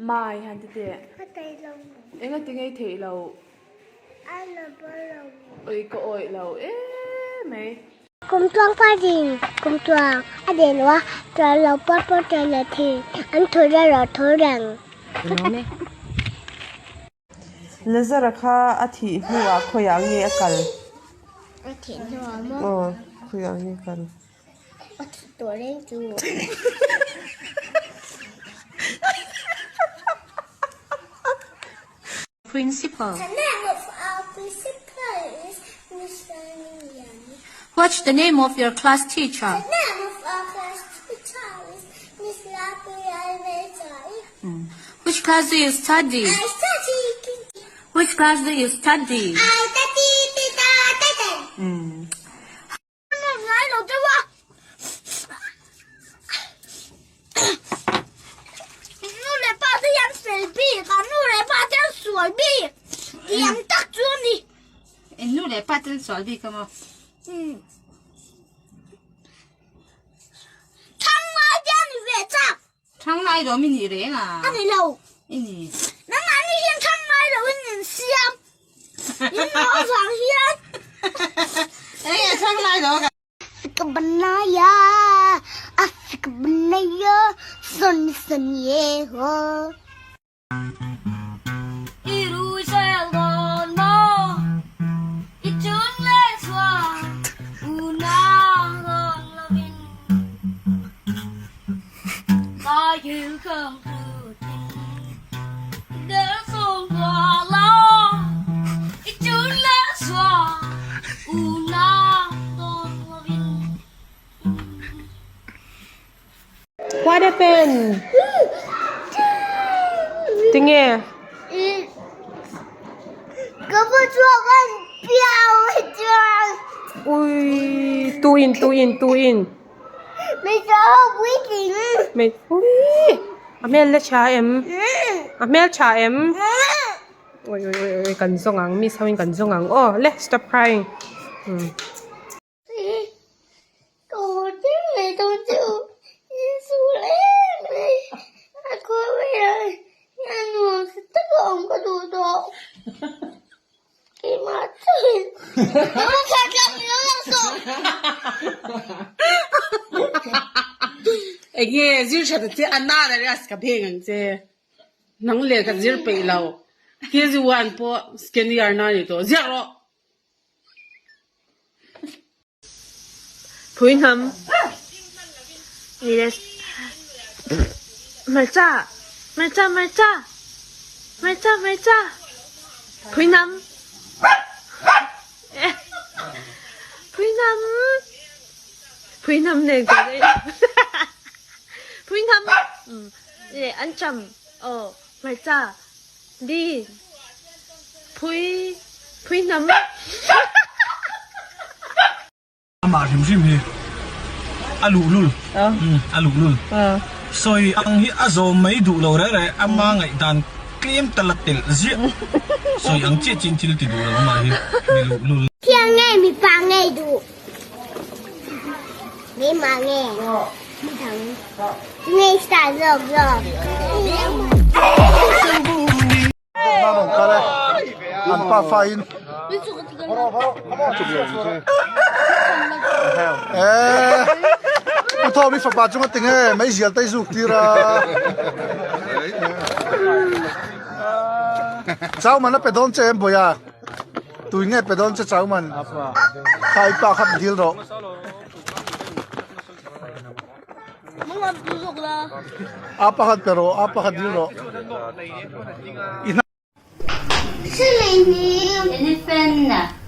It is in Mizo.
Mai han ti teh. Enga ti ngei theih lo. Ui ka awih lo emai. Kum tluang pa din, kum tluang a den lo a, tluang lo pawt pawt reng leh thin, an thaw reng lo thaw reng. Lazara kha a thih hnuah khawiah nge a kal? A thih hnuah maw? Aw, khawiah nge a kal? A thih tawh reng chu. Principal. The name of our principal is Miss Laniani. What's the name of your class teacher? The name of our class teacher is Miss Lapuialvechai. Which class do you study? I study Which class do you study? I study tita tita. Ngai lo deuh a. Nu leh pa te hian fel bik a, nu leh pa te an sual bik. Tiang tak chu a ni. Eng nu leh pa te an sual bik a maw? Thang ngai te a ni ve chak. Thang ngai lo mi nih reng a. A ni lo. I ni. Nangmah ni hian thang ngai lo in in siam. In maw avang hian. Eng e thang ngai lo ka. Africa banaya, Africa banaya, sun sun ye ho. I rui zel dawn maw? I chun leh chuan unau dawn lovin Ka yêu không tự tin để sông qua lo I chun leh chuan unau dawn lovin. What happened? Tinge? Ka va chuak an piau a chuang. Ui, tu in, tu in, tu in. Hmeichhe ho puitling. Hmei, ui, a hmel la tha em? A hmel tha em? Ui, ui, ui, ui, kan zawng ang, miss ho in kan zawng ang. Oh, le, stop crying. Hmm. Enge zir that che a na la rias ka pheng ang che nang le ka zir peih lo KG1 pawh second year na ni tawh ziak rawh. Phui hnam. Hmarcha hmarcha hmarcha hmarcha hmarcha phui hnam phui hnam phui hnam nen kan ei phui hnam leh anṭam aw hmarcha Di phui phui hnam. Amah hrim hrim hi a luhlul a luhlul sawi ang hi a zawm mai duh lo reh reh ama ngaihdan tlem ta la telh ziah sawi ang chiah chin thil ti duh lo amah hi mi luhlul. Thiang nge mipa ngei duh Keimah nge midang ngei star zawk zawk. An pa fa in eh u thaw mi fapa chunga tinge mai zial tai zuk tir a chau man a pe dawn che em bawia Tui nge pe dawn che chau man kha i pa kha dil rawh. A pakhat pe rawh a pakhat dil rawh. Elephant.